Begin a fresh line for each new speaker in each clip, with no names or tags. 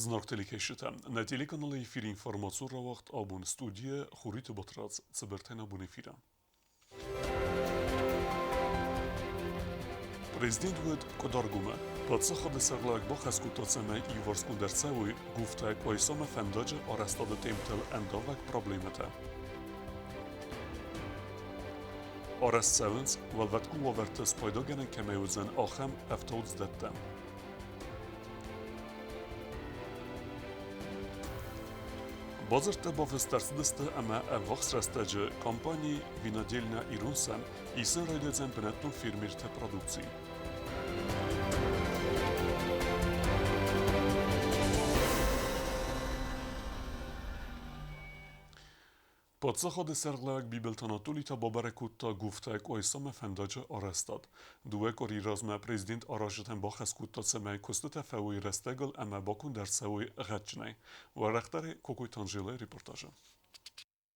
Зынаргъ телекӕсджытӕ, нӕ телеканалы эфиры информацион рауагъд абон студийӕ Хуриты Батрадз цыбыртӕй нӕ бон эфиры. Президент уӕд Къуыдаргомы паддзахады сӕргълӕууӕг бахӕс кодта, цӕмӕй иуварсгонд ӕрцӕуой Гуфтӕ Къуайсамӕ фӕндаджы арӕзтады темтыл ӕндавӕг проблемӕтӕ. Арӕзт цӕуынц, уӕлвӕткон уавӕрты спайдагӕнӕн кӕмӕй уыдзӕн, ахӕм ӕфтауцдӕттӕ. Бадзырдтӕ бафыст ӕрцыдысты ӕмӕ ӕввахс рӕстӕджы компани «Винодельня Ирон-сӕн» исын райдайдзӕн бынӕттон фермерты продукци. Паддзахады сӕргълӕууӕг Бибылты Анатоли та бабӕрӕг кодта Гуфтайы Къуайсамӕ фӕндаджы арӕзтад. Дыууӕ къуырийы размӕ президент аразджытӕн бахӕс кодта, цӕмӕй куыстытӕ фӕуой рӕстӕгыл ӕмӕ баконд ӕрцӕуой гъӕдджынӕй. Уӕрӕхдӕрӕй Кокойты Анжелӕйы репортажы.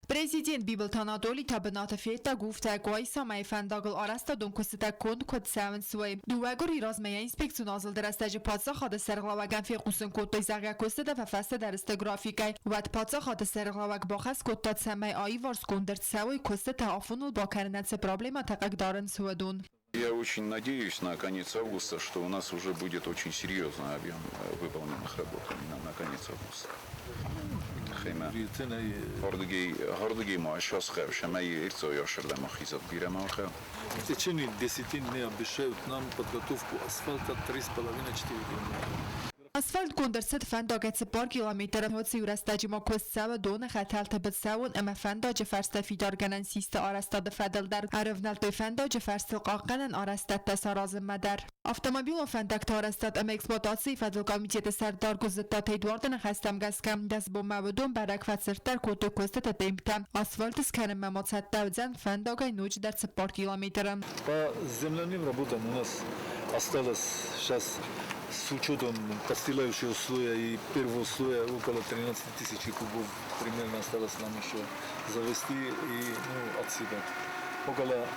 Президент Бибылты Анатоли та бынаты федта Гуфтайы Къуайсамӕ фӕндагыл арӕзтадон куыстытӕ конд куыд цӕуынц, уый. Дыууӕ къуырийы размӕ йӕ инспекцион азылды рӕстӕджы паддзахады сӕргълӕууӕгӕн фехъусын кодтой, зӕгъгӕ, куыстытӕ фӕфӕстӕдӕр сты графикӕй. Уӕд паддзахады сӕргълӕууӕг бахӕс кодта, цӕмӕй аиварсгонд ӕрцӕуой куыстытӕ афоныл бакӕнынӕн цы проблемӕтӕ хъыгдарынц, уыдон.
Я очень надеюсь на конец августа, что у нас уже будет очень серьезный объем выполненных работ именно на конец августа. Хемӕ. Хордыгей ма сейчас шамай ирцо яшырдам ахизат бирӕ
В течение 10 дней обещают нам подготовку асфальта 3,5-4 километра.
Асфальтгонд ӕрцыд фӕндагӕй 4 километры. Уыцы иу рӕстӕджы ма куыст цӕуы доны хӕтӕлты быцӕуын ӕмӕ фӕндаджы фӕрстӕ фидаргӕнӕн систы арӕзтады фӕдыл дӕр. Ӕрывнӕлдтой фӕндаджы фӕрстыл хъахъхъӕнӕн арӕзтӕдтӕ саразынмӕ дӕр. Автомобилон фӕндӕгты арӕзтад ӕмӕ эксплуатацийы фӕдыл комитеты сӕрдар Гуырдзыттаты Эдуарды ныхӕстӕм гӕсгӕ, 10 бонмӕ уыдон бӕрӕг фӕцырддӕр кодтой куыстыты темптӕ. Асфальт скӕнынмӕ ма цӕттӕ уыдзӕн фӕндагӕй ноджыдӕр 4 километры.
По земляным работам у нас осталось сейчас с учетом подстилающего слоя и первого слоя около 13 тысяч кубов примерно осталось нам еще завести и, ну, отсыпать. Около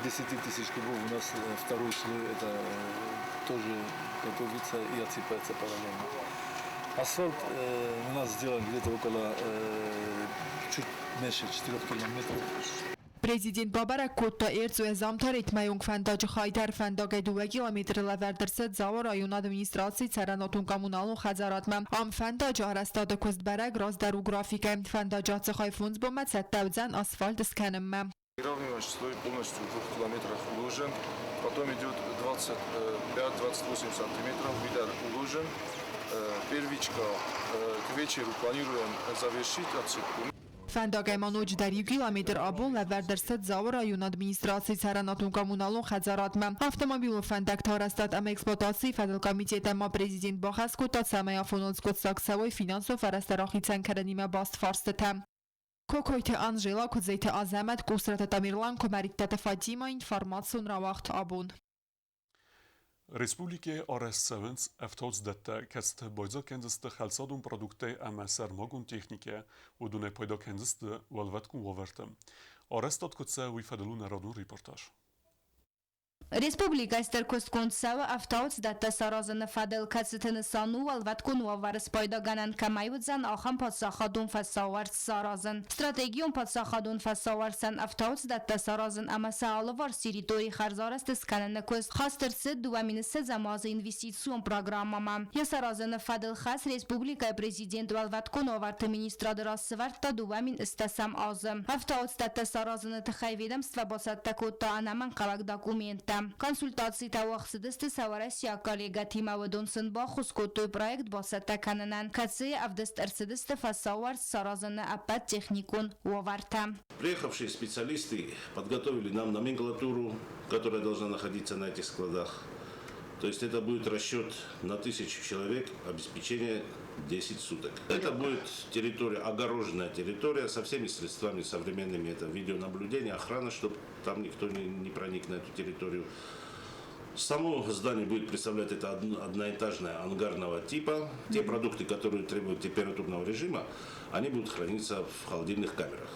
10 тысяч кубов у нас второй слой, это тоже готовится и отсыпается параллельно. Асфальт у нас сделан где-то около чуть меньше 4 километров.
Президент бабӕрӕг кодта РЦУ Замтаритмӕйонг фӕндаджы хай дӕр. Фӕндагӕй 2 километры лӕвӕрд ӕрцыд Дзауы районы администрацийы цӕрӕнуатон-коммуналон хӕдзарадмӕ. Ам фӕндаджы арӕзтады куыст бӕрӕг раздӕр у графикӕй. Фӕндаджы ацы хай 5 бонмӕ цӕттӕ уыдзӕн асфальт скӕнынмӕ.
Выравнивающий слой полностью в 2 километрах уложен. Потом идет 25-28 сантиметров удар уложен. Первичка к вечеру планируем завершить отсыпку.
Фӕндагӕй ма ноджыдӕр 1 километр абон лӕвӕрд ӕрцыд Дзауы районы администрацийы цӕрӕнуатон-коммуналон хӕдзарадмӕ. Автомобилон фӕндӕгты арӕзтад ӕмӕ эксплуатацийы фӕдыл комитетӕн ма президент бахӕс кодта, цӕмӕй афоныл скъуыддзаг цӕуой финансон фӕрӕзтӕ рахицӕн кӕнынимӕ баст фарстытӕ. Кокойты Анжела, Куыдзеты Азӕмӕт, Къусраты Тамерлан, Куымӕридтаты Фатима, информацион рауагъд абон.
Республикӕйы арӕзт цӕуынц ӕфтауцдӕттӕ, кӕцыты байдзаг кӕндзысты хӕлцадон продукттӕй ӕмӕ сӕрмагонд техникӕ, уыдонӕй пайда кӕндзысты уӕлвӕткон уавӕрты. Арӕзтад куыд цӕуы, уый фӕдыл у нӕ радон репортаж.
Республикӕйы стыр куыстгонд цӕуы ӕфтауцдӕттӕ саразыны фӕдыл, кӕцыты нысан у уӕлвӕткон уавӕры спайдагӕнӕн кӕмӕй уыдзӕн, ахӕм паддзахадон фӕсауӕрц саразын. Стратегион паддзахадон фӕсауӕрцӕн ӕфтауцдӕттӕ саразын ӕмӕ сӕ алыварс территорийы хӕрзарӕзт скӕныны куыст хаст ӕрцыд 2020 азы инвестицион программӕмӕ. Йӕ саразыны фӕдыл хӕс республикӕйы президент уӕлвӕткон уавӕрты министрады раз сӕвӕрдта 2010 азы. Ӕфтауцдӕттӕ саразыны тыххӕй ведомство бацӕттӕ кодта ӕнӕмӕнгхъӕуӕг документтӕ. Консультацитӕ уагъд цыдысты сӕ уӕрӕсейаг коллегӕтимӕ, уыдон сын баххуыс кодтой проект бацӕттӕ кӕнынӕн, кӕцыйы ӕвдыст ӕрцыдысты фӕсауӕрц саразыны ӕппӕт техникон уавӕртӕ.
Приехавшие специалисты подготовили нам номенклатуру, которая должна находиться на этих складах. То есть это будет расчет на 1000 человек, обеспечение 10 суток. Это будет территория, огороженная территория со всеми средствами современными. Это видеонаблюдение, охрана, чтобы там никто не проник на эту территорию. Само здание будет представлять это одноэтажное ангарного типа. Те продукты, которые требуют температурного режима, они будут храниться в холодильных камерах.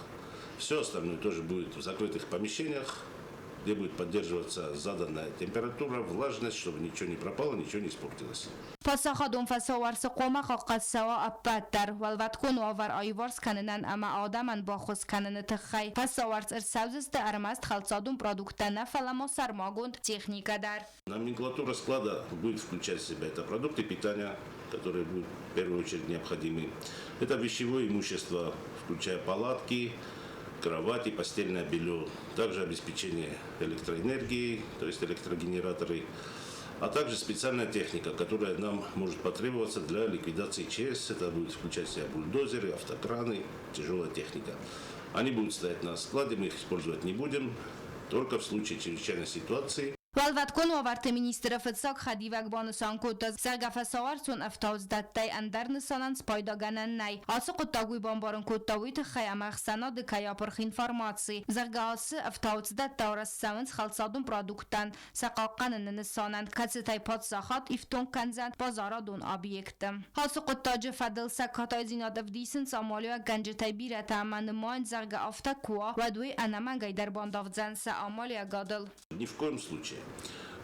Все остальное тоже будет в закрытых помещениях. где будет поддерживаться заданная температура, влажность, чтобы ничего не пропало, ничего не испортилось.
Паддзахадон фӕсауӕрцы хъуамӕ хъахъхъӕд цӕуа ӕппӕт дӕр, уӕлвӕткон уавӕр аиуварс кӕнынӕн ӕмӕ адӕмӕн баххуыс кӕныны тыххӕй. Фӕсауӕрц ӕрцӕудзысты ӕрмӕст хӕлцадон продукттӕ нӕ, фӕлӕ ма сӕрмагонд техникӕ дӕр.
Номенклатура склада будет включать в себя это продукты питания, которые будут в первую очередь необходимы. Это вещевое имущество, включая палатки, кровати, постельное белье, также обеспечение электроэнергией, то есть электрогенераторы, а также специальная техника, которая нам может потребоваться для ликвидации ЧС. Это будет включать в себя бульдозеры, автокраны, тяжелая техника. Они будут стоять на складе, мы их использовать не будем, только в случае чрезвычайной ситуации.
Уӕлвӕткон уавӕрты министры фыццаг хӕдивӕг банысан кодта, зӕгъгӕ, фӕсауӕрцон ӕфтауцдӕттӕй ӕндӕр нысанӕн спайдагӕнӕн нӕй. Ацы хъуыддаг уый бамбарын кодта уый тыххӕй, ӕмӕ ӕхсӕнады кӕй апырх информаци, зӕгъгӕ, ацы ӕфтауцдӕттӕ арӕзт цӕуынц хӕлцадон продукттӕн сӕ хъахъхъӕныны нысанӕн, кӕцытӕй паддзахад ифтонг кӕндзӕн базарадон объектты. Ацы хъуыддаджы фӕдыл сӕ катайдзинад ӕвдисынц амалиуӕггӕнджытӕй бирӕтӕ ӕмӕ нымайынц, зӕгъгӕ, афтӕ куы уа, уӕд уый ӕнӕмӕнгӕй дӕр бандавдзӕн сӕ амалиуӕгадыл.
Ни в коем случае.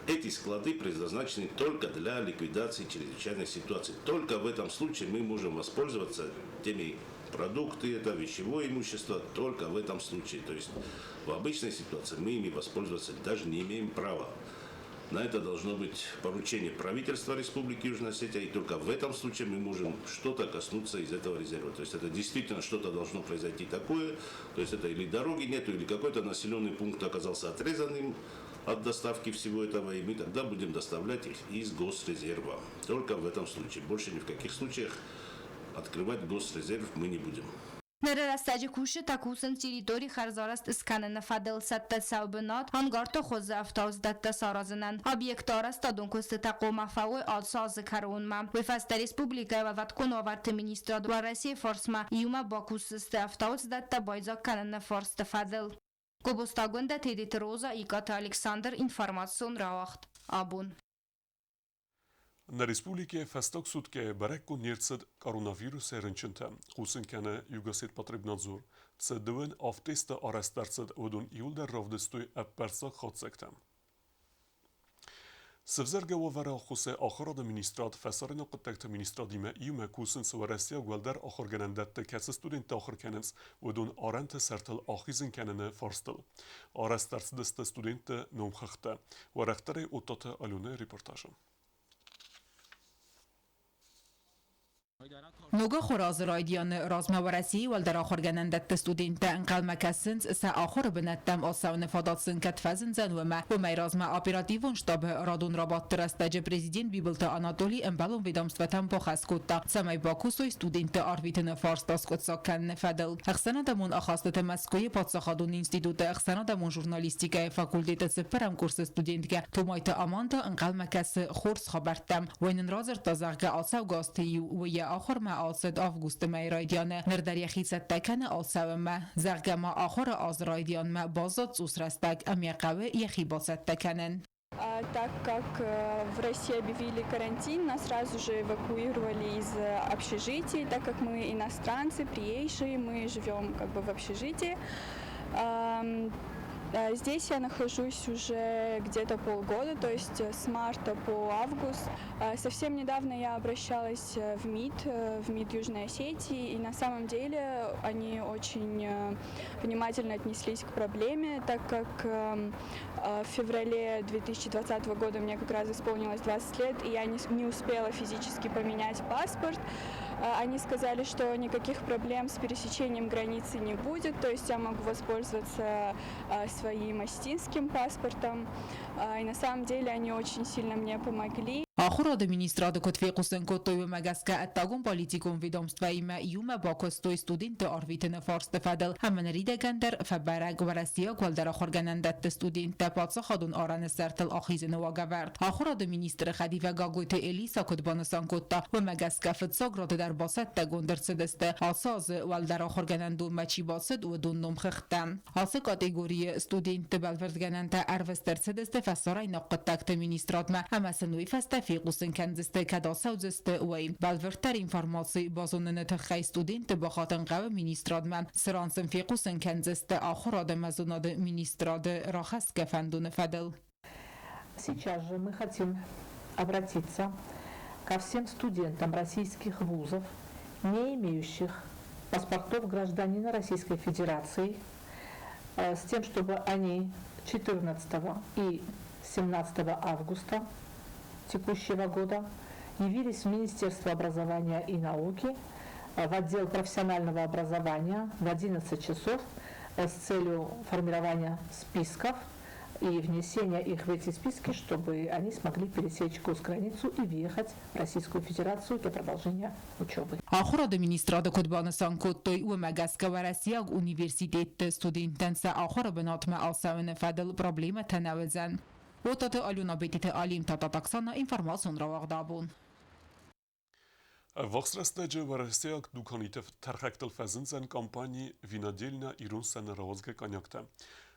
Эти склады предназначены только для ликвидации чрезвычайной ситуации. Только в этом случае мы можем воспользоваться теми продукты, это вещевое имущество, только в этом случае. То есть в обычной ситуации мы ими воспользоваться даже не имеем права. На это должно быть поручение правительства Республики Южная Осетия, и только в этом случае мы можем что-то коснуться из этого резерва. То есть это действительно что-то должно произойти такое, то есть это или дороги нету, или какой-то населенный пункт оказался отрезанным от доставки всего этого, и мы тогда будем доставлять их из госрезерва. Только в этом случае. Больше ни в каких случаях открывать госрезерв мы не будем.
Ныры рӕстӕджы кусджытӕ кусынц территори хӕрзарӕзт скӕныны фӕдыл цӕттӕ цӕуы бынат ангарты хуызы ӕфтауцдӕттӕ саразынӕн. Объекты арӕзтадон куыстытӕ хъуамӕ фӕуой ацы азы кӕронмӕ. Уый фӕстӕ республикӕйы уӕлвӕткон уавӕрты министрад Уӕрӕсейы фарсмӕ иумӕ бакусдзысты ӕфтауцдӕттӕ байдзаг кӕныны фарсты фӕдыл. Гобозтагондӕ Тедеты Роза, Икъаты Александр, информацион рауагъд. Абон.
Нӕ республикӕйы фӕстаг суткӕйы бӕрӕггонд не рцыд коронавирусӕй рынчынтӕ, хъусын кӕны Югосетпотребнадзор. Цы дыууын авд тесты арӕзт ӕрцыд, уыдон иууылдӕр равдыстой ӕппӕрццаг хатдзӕгтӕ. Сывзӕргӕ уавӕры ӕххуысӕй ахуырады министрад фӕсарӕйнаг хъуыддӕгты министрадимӕ иумӕ кусынц уӕрӕсейаг уӕлдӕр ахуыргӕнӕндӕтты кӕцы студенттӕ ахуыр кӕнынц, уыдон арӕнты сӕртыл ахизын кӕныны фарстыл. Арӕзт ӕрцыдысты студентты номхыгъдтӕ. Уӕрӕхдӕрӕй Оттаты Аленӕйы репортажы.
Ног ахуыры азы райдианы размӕ Уӕрӕсейы уӕлдӕр ахуыргӕнӕндӕтты студенттӕ ӕнхъӕлмӕ кӕсынц, сӕ ахуыры бынӕттӕм ацӕуыны фадат сын кӕд фӕзындзӕн, уымӕ. Уымӕй размӕ оперативон штабы радон рабадты рӕстӕджы президент Бибылты Анатоли ӕмбӕлон ведомствӕтӕм бахӕс кодта, цӕмӕй бакусой студентты арвитыны фарста скъуыддзаг кӕныны фӕдыл. Ӕхсӕнадӕмон ахастыты Мӕскуыйы паддзахадон институты ӕхсӕнадӕмон журналистикӕйы факультеты цыппӕрӕм курсы студенткӕ Томайты Аманда ӕнхъӕлмӕ кӕсы хорз хабӕрттӕм. Уый нын радзырдта, зӕгъгӕ, ацӕугӕ азты-иу уый йӕ ахуырмӕ ацыд августы мӕйы райдианы, ныр дӕр йӕхи цӕттӕ кӕны ацӕуынмӕ. Зӕгъгӕ ма ахуыры азы райдианмӕ баззад цъус рӕстӕг ӕмӕ хъӕуы йӕхи бацӕттӕ кӕнын.
Так как в России объявили карантин, нас сразу же эвакуировали из общежитий, так как мы иностранцы, приезжие, мы живем как бы в общежитии. Здесь я нахожусь уже где-то полгода, то есть с марта по август. Совсем недавно я обращалась в МИД Южной Осетии, и на самом деле они очень внимательно отнеслись к проблеме, так как в феврале 2020 года мне как раз исполнилось 20 лет, и я не успела физически поменять паспорт. Они сказали, что никаких проблем с пересечением границы не будет, то есть я могу воспользоваться своим осетинским паспортом. И на самом деле они очень сильно мне помогли.
Ахуырады министрады куыд фехъусын кодтой, уымӕ гӕсгӕ ӕддагон политикон ведомствӕимӕ иумӕ бакуыстой студентты арвитыны фарсты фӕдыл ӕмӕ ныридӕгӕн дӕр фӕбӕрӕг уӕрӕсейаг уӕлдӕр ахуыргӕнӕндӕтты студенттӕ паддзахадон арӕны сӕртыл ахизыны уагӕвӕрд. Ахуырады министры хӕдивӕг Гаглойты Элиса куыд банысан кодта, уымӕ гӕсгӕ фыццаг рады дӕр бацӕттӕгонд ӕрцыдысты, ацы азы уӕлдӕр ахуыргӕнӕндонмӕ чи бацыд, уыдон номхыгъдтӕ. Ацы категорийы студентты бӕлвырдгӕнӕнтӕ ӕрвыст ӕрцыдысты фӕсарӕйнаг хъуыддӕгты министрадмӕ ӕмӕ сын уый фӕстӕ
фехъусын кӕндзысты, кӕд ацӕудзысты, уый. Бӕлвырддӕр информаци базоныны тыххӕй студентты бахатын хъӕуы министрадмӕ, цыран сын фехъусын кӕндзысты ахуырад ӕмӕ зонады министрады рахӕсгӕ фӕндоны фӕдыл.
Сейчас же мы хотим обратиться ко всем студентам российских вузов, не имеющих паспортов гражданина Российской Федерации, с тем, чтобы они 14 и 17 августа текущего года явились в Министерство образования и науки в отдел профессионального образования в 11 часов с целью формирования списков и внесения их в эти списки, чтобы они смогли пересечь госграницу и въехать в Российскую Федерацию для продолжения учебы.
Ахуырады министрады куыд банысан кодтой, уымӕ гӕсгӕ уӕрӕсейаг университетты студенттӕн сӕ ахуыры бынатмӕ ацӕуыны фӕдыл проблемӕтӕ нӕ уыдзӕн. Отаты Алена, Бетиты Алим, Татат Оксана, информацион рауагъд абон.
Ӕввахс рӕстӕджы уӕрӕсейаг дуканиты тӕрхӕгтыл фӕзындзӕн компани «Винодельня» ирон сӕны рауадзгӕ коньяктӕ.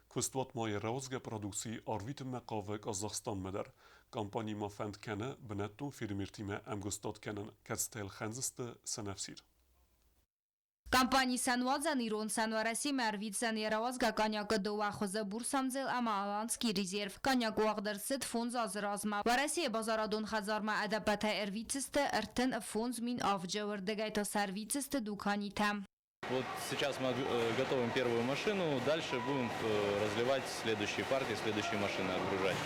Куыстуат ма йӕ рауадзгӕ продукци арвитынмӕ хъавы Казахстанмӕ дӕр. Компани ма фӕнд кӕны бынӕттон фермертимӕ ӕмгуыстад кӕнын, кӕцытӕ ӕлхӕндзысты сӕнӕфсир.
Компани сӕнуадзӕн ирон сӕн Уӕрӕсемӕ ӕрвитдзӕн йӕ рауадзгӕ коньякы дыууӕ хуызы Бурсамдзел ӕмӕ Аланский резерв. Коньяк уагъд ӕрцыд фондз азы размӕ. Уӕрӕсейы базарадон хӕдзармӕ ӕдӕппӕтӕй ӕрвитдзысты 35 000 авджы, уырдыгӕй та сӕ ӕрвитдзысты дуканитӕм.
Вот сейчас мы готовим первую машину, дальше будем разливать следующие партии, следующие машины отгружать.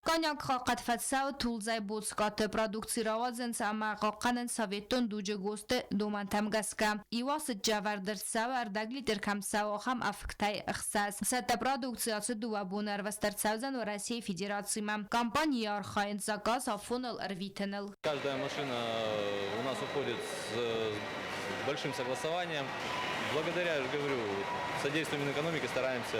Коньяк хъахъхъӕд фӕцӕуы тулдзӕй боцкъаты продукци рауадзынц ӕмӕ хъахъхъӕнынц советон дуджы ГОСТ-ы домӕнтӕм гӕсгӕ. Иу асыччы ӕвӕрд ӕрцӕуы ӕрдӕг литр кӕм цӕуы, ахӕм ӕвгтӕй ӕхсӕз. Цӕттӕ продукци ацы дыууӕ боны ӕрвыст ӕрцӕудзӕн Уӕрӕсейы Федерацимӕ. Компанийы архайынц заказ афоныл ӕрвитыныл.
Каждая машина у нас уходит с большим согласованием. Благодаря, я же говорю, содействию Минэкономики стараемся.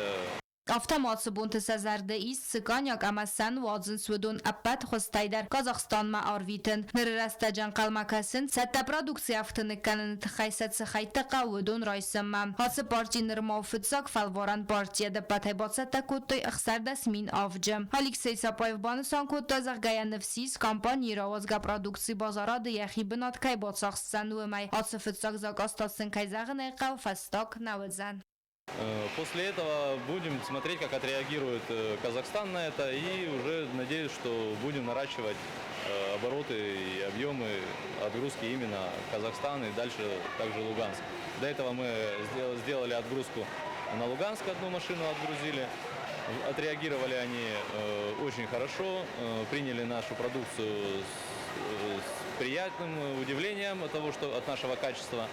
Афтӕ ма ацы бонты сӕ зӕрды ис цы коньяк ӕмӕ сӕн уадзынц, уыдон ӕппӕт хуызтӕй дӕр Казахстанмӕ арвитын. Ныры рӕстӕджы ӕнхъӕлмӕ кӕсынц, цӕттӕ продукци ӕфтыны кӕныны тыххӕй сӕ цы хӕйттӕ хъӕуы, уыдон райсынмӕ. Ацы парти нырма у фыццаг фӕлварӕн партийӕ ӕдӕппӕтӕй бацӕттӕ кодтой 16000 авджы. Алексей Сапаев банысан кодта, зӕгъгӕ йӕ ныфс ис, компанийы рауадзгӕ продукци базарады йӕхи бынат кӕй бацахсдзӕн, уымӕй. Ацы фыццаг заказ та сын, кӕй зӕгъын ӕй хъӕуы, фӕстаг нӕ уыдзӕн.
После этого будем смотреть, как отреагирует Казахстан на это, и уже надеюсь, что будем наращивать обороты и объемы отгрузки именно Казахстан и дальше также Луганск. До этого мы сделали отгрузку на Луганск, одну машину отгрузили. Отреагировали они очень хорошо, приняли нашу продукцию с приятным удивлением от того, что от нашего качества.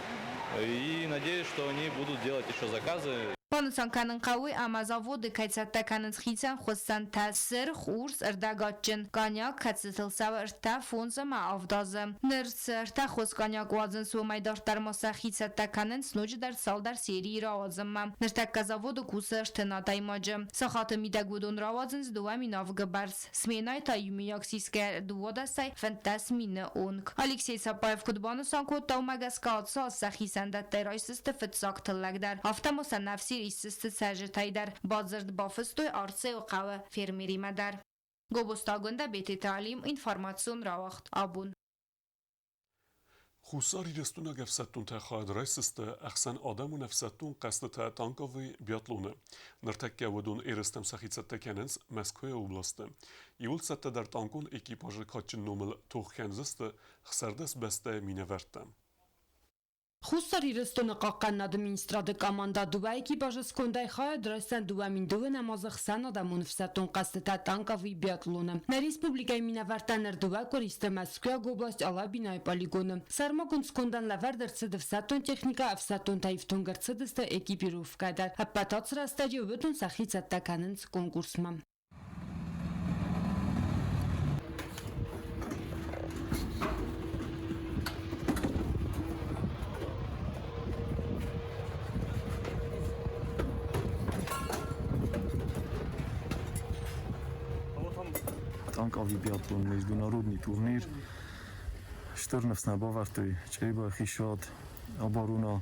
И надеюсь, что они будут делать еще заказы.
Банысан кӕнын хъӕуы, ӕмӕ заводы кӕй цӕттӕ кӕнынц хицӕн хуыссӕнтӕ, сырх, урс, ӕрдӕгадджын коньяк, кӕцытыл цӕуы ӕртӕ, фондз ӕмӕ авд азы. Ныр цы ӕртӕ хуыз коньяк уадзынц, уымӕй дарддӕр ма сӕхи цӕттӕ кӕнынц ноджыдӕр цалдӕр серийы рауадзынмӕ. Ныртӕккӕ заводы кусы ӕртын адӕймаджы. Сахаты мидӕг уыдон рауадзынц 2 000 авгы бӕрц. Сменӕйы та иумӕйаг сисгӕ дыууадӕсӕй 15 мины онг. Алексей Сапаев куыд банысан кодта, уымӕ гӕсгӕ ацы аз сӕ хицӕндӕттӕй райсдзысты фыццаг тыллӕг дӕр. Афтӕ ма сӕнӕфсир исдзысты цӕрджытӕй дӕр. Бадзырд бафыстой Арцеуы хъӕуы фермеримӕ дӕр. Гобозты Агуындӕ, Бететы Алим, информацион рауагъд Абон.
Хуссар Ирыстонаг ӕфсӕддонтӕ хайад райсдзысты ӕхсӕнадӕмон ӕфсӕддон хъӕзтытӕ танковый биатлоны. Ныртӕккӕ уыдон ерыстӕм сӕхи цӕттӕ кӕнынц Мӕскуыйы областы. Иууыл цӕттӕдӕр танкон экипажы кадджын номыл тох кӕндзысты 16 бӕстӕйы минӕвӕрттӕ.
Хуссар Ирыстоны хъахъхъӕнынады министрады командӕ дыууӕ экипажы скондӕй хайад райсдзӕн 2009 азы ӕхсӕнадӕмон ӕфсӕддон хъӕзтытӕ танковый биатлоны. Нӕ республикӕйы минӕвӕрттӕ ныр дыууӕ къуыристы Мӕскуыйаг область Алабинайы полигоны. Сӕрмагонд скондӕн лӕвӕрд ӕрцыд ӕфсӕддон техникӕ, ӕфсӕддонтӕ ифтонг ӕрцыдысты экипировкӕ дӕр. Ӕппӕт ацы рӕстӕджы уыдон сӕхи цӕттӕ кӕнынц конкурсмӕ.
Танковый биатлон международный турнир. Стыр ныфс нӕ бавӕрдтой Чъребайы хицауад оборона.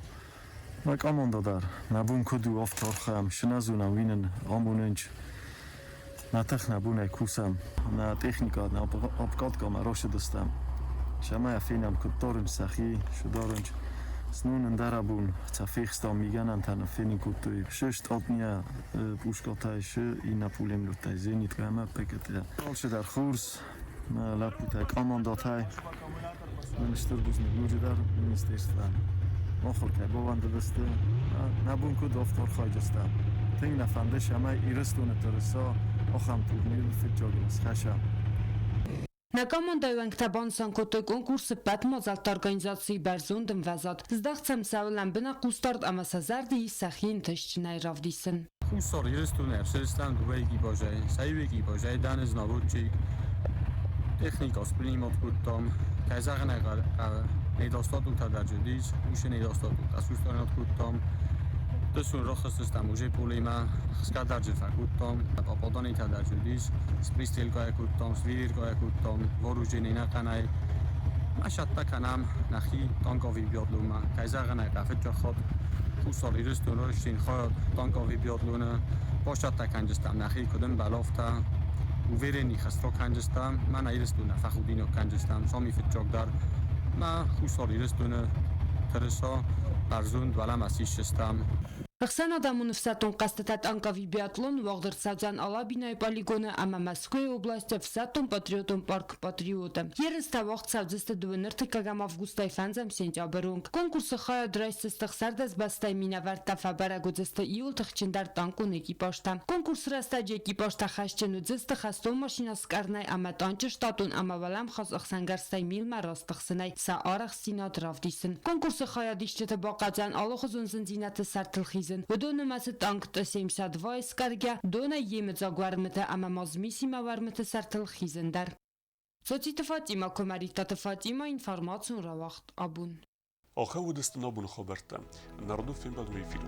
Нӕ командӕ дӕр нӕ бон куыд у, афтӕ архайӕм, цы нӕ зонӕм, уый нын амонынц. Нӕ тых, нӕ бонӕй кусӕм, нӕ техникӕ нӕ обкаткӕмӕ рацыдыстӕм, цӕмӕй фенӕм, куыд дарынц сӕхи, цы дарынц. Знон ӕндӕрӕбон сӕ фехстам, мигӕнӕнтӕ нын фенын кодтой. Се стъатния пушкӕтӕй, се иннӕ пулеметтӕй, зениткӕ ӕмӕ ПКТ. Алцыдӕр хорз, нӕ лӕппутӕ къамандӕтӕй. Нын стыр бузныг ноджыдӕр министерствӕн. Махыл кӕй баууӕндыдысты, нӕ бон куыд, афтӕ архайдзыстӕм. Тынг нӕ фӕнды, цӕмӕй Ирыстоны тырыса ахӕм турнирыл фыццагыл схӕсса.
Нӕ командӕйы уӕнгтӕ банысан кодтой конкурсы ӕппӕт мадзӕлтты организацийы бӕрзонд ӕмвӕзад. Здӕхт сӕм цӕуы лӕмбынӕг хъусдард ӕмӕ сӕ зӕрды ис сӕхи ӕнтыстджынӕй равдисын.
Хуссар Ирыстоны ӕфсӕстӕн дыууӕ экипажӕй, сӕ иу экипажӕй дӕн ӕз наводчик. Техника спринимать кодтам. Кӕй зӕгъын ӕй хъӕуы, недостатоктӕ дӕр уыдис, уыцы недостатоктӕ сустранять кодтам. Дысон рахызтыстӕм уже полемӕ, хсгӕ дӕр дзы фӕкодтам, попаданитӕ дӕр уыдис, спристрелкӕйӕ кодтам, свиркӕйӕ кодтам, вооружение ӕнӕхъӕнӕй. Ма сӕттӕ кӕнӕм нӕхи танковый биатлонмӕ. Кӕй зӕгъын ӕй хъӕуы, фыццаг хатт Хуссар Ирыстон райстин хайад танковый биатлоны. Бацӕттӕ кӕндзыстӕм нӕхи, куыд ӕмбӕлы, афтӕ. Уверенный хӕстрок кӕндзыстӕм, мӕнӕ Ирыстоны фӕхудинаг кӕндзыстӕм, сами фыццаг дӕр. Мӕ Хуссар Ирыстоны тырыса бӕрзонд уӕлӕмӕ сисдзыстӕм.
Ӕхсӕнадӕмон ӕфсӕддон хъӕзтытӕ танковый биатлон уагъд ӕрцӕудзӕн Алабинайы полигоны ӕмӕ Мӕскуыйы областы ӕфсӕддон-патриотон парк «Патриот-ы». Ерыстӕ уагъд цӕудзысты дыууын ӕртыккӕгӕм августӕй фӕндзӕм сентябры онг. Конкурсы хайад райсдзысты ӕхсӕрдӕс бӕстӕйы минӕвӕрттӕ фӕбӕрӕг уыдзысты иуыл тыхджындӕр танкон экипажтӕ. Конкурсы рӕстӕджы экипажтӕ хӕсджын уыдзысты хӕстон машинӕ скъӕрынӕй ӕмӕ танчы штатон ӕмӕ уӕлӕмхас ӕхсӕнгӕрзтӕй милмӕ растыхсынӕй сӕ арӕхстдзинад равдисын. Конкурсы хайадисджыты бахъӕудзӕн алыхуызон зындзинӕдты сӕртыл хизын. Уыдон нымӕцы танкты 72-йы скъӕргӕ, донӕй йемыдзаг уӕрмытӕ ӕмӕ ма змисимӕ уӕрмыты сӕртыл хизын дӕр. Цоциты Фатимӕ, Куымӕридтаты Фатимӕ информацион рауагъд абон.
Ахӕм уыдысты нӕ боны хабӕрттӕ. Народон фембӕлдмӕ эфиры.